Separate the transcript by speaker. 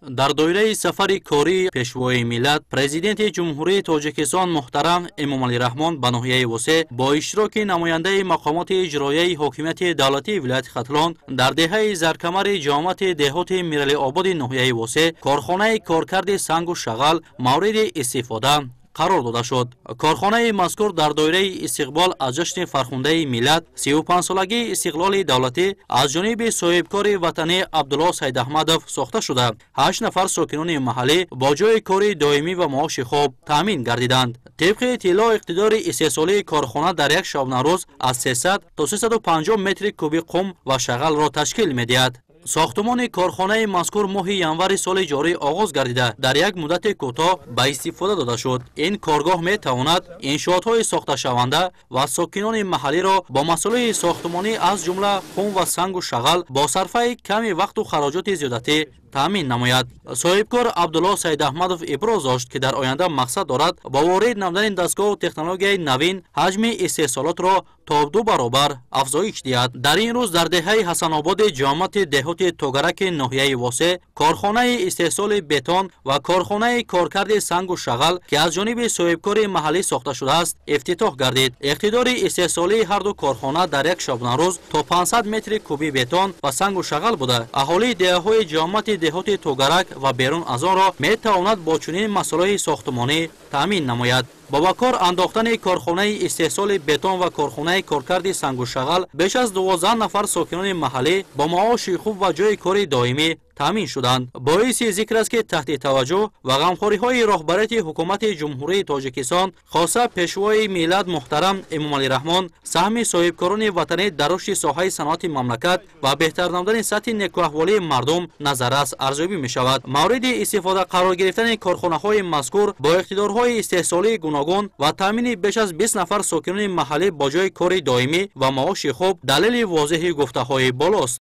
Speaker 1: Дар доираи сафари кории Пешвои миллат, Президенти Ҷумҳурии Тоҷикистон муҳтарам Эмомалӣ Раҳмон ба ноҳияи Восеъ бо иштироки намояндаи мақомоти иҷроияи ҳокимияти давлатии вилояти Хатлон дар деҳаи Заркамари ҷамоати деҳоти Миралиободи ноҳияи Восеъ корхонаи коркарди сангу шағал мавриди истифода қарор дода шуд. Корхонаи мазкур дар доираи истиқбол аз ҷашни фархундаи миллат, 35-солагии истиқлоли давлатӣ аз ҷониби соҳибкори ватанӣ Абдулло Сайдаҳмадов сохта шуда, 8 нафар сокинони маҳаллӣ бо ҷойи кори доимӣ ва маоши хуб таъмин гардиданд. Тибқи иттилоъ, иқтидори истеҳсолии корхона дар як шабонарӯз аз 300 то 350 метри куби қум ва шағалро ташкил медиҳад. Сохтумони корхонаи мазкур моҳи январи соли ҷорӣ оғоз гардида, дар як муддати кӯтоҳ ба истифода дода шуд. Ин коргоҳ метавонад иншоотҳои сохташаванда ва сокинони маҳаллиро бо масолеҳи сохтумонӣ, аз ҷумла хум ва сангу шағал, бо сарфаи ками вақту хароҷоти зиёдатӣ таъмин намояд. Соҳибкор Абдулло Сайдаҳмадов иброз дошт, ки дар оянда мақсад дорад бо ворид намудани дастгоҳу технологияи навин ҳаҷми истеҳсолотро то 2 баробар афзоиш диҳад. Дар ин рӯз дар деҳаи Ҳасанободи ҷамоати деҳоти Тогараки ноҳияи Восеъ корхонаи истеҳсоли бетон ва корхонаи коркарди сангу шағал, ки аз ҷониби соҳибкори маҳаллӣ сохта шудааст, ифтитоҳ гардид. Иқтидори истеҳсолии ҳарду корхона дар як шабонарӯз то 500 метри куби бетон ва сангу шағал буда, аҳолии деҳаҳои ҷамоати деҳоти Тогарак ва берун аз онро метавонад бо чунин масолеҳи сохтумонӣ таъмин намояд. Бо ба кор андохтани корхонаи истеҳсоли бетон ва корхонаи коркарди сангу шағал беш аз 12 нафар сокинони маҳаллӣ бо маоши хуб ва ҷойи кори доимӣ таъмин шуданд. Боиси зикр аст, ки таҳти таваҷҷӯҳ ва ғамхориҳои роҳбарияти ҳукумати Ҷумҳурии Тоҷикистон, хоса Пешвои миллат муҳтарам Эмомалӣ Раҳмон, саҳми соҳибкорони ватанӣ дар рушди соҳаи саноати мамлакат ва беҳтар намудани сатҳи некуаҳволии мардум назаррас арзёбӣ мешавад. Мавриди истифода қарор гирифтани корхонаҳои мазкур бо иқтидорҳои истеҳсолии гуногун ва таъмини беш аз 20 нафар сокинони маҳаллӣ бо ҷойи кори доимӣ ва маоши хуб далели возеҳи гуфтаҳои болост.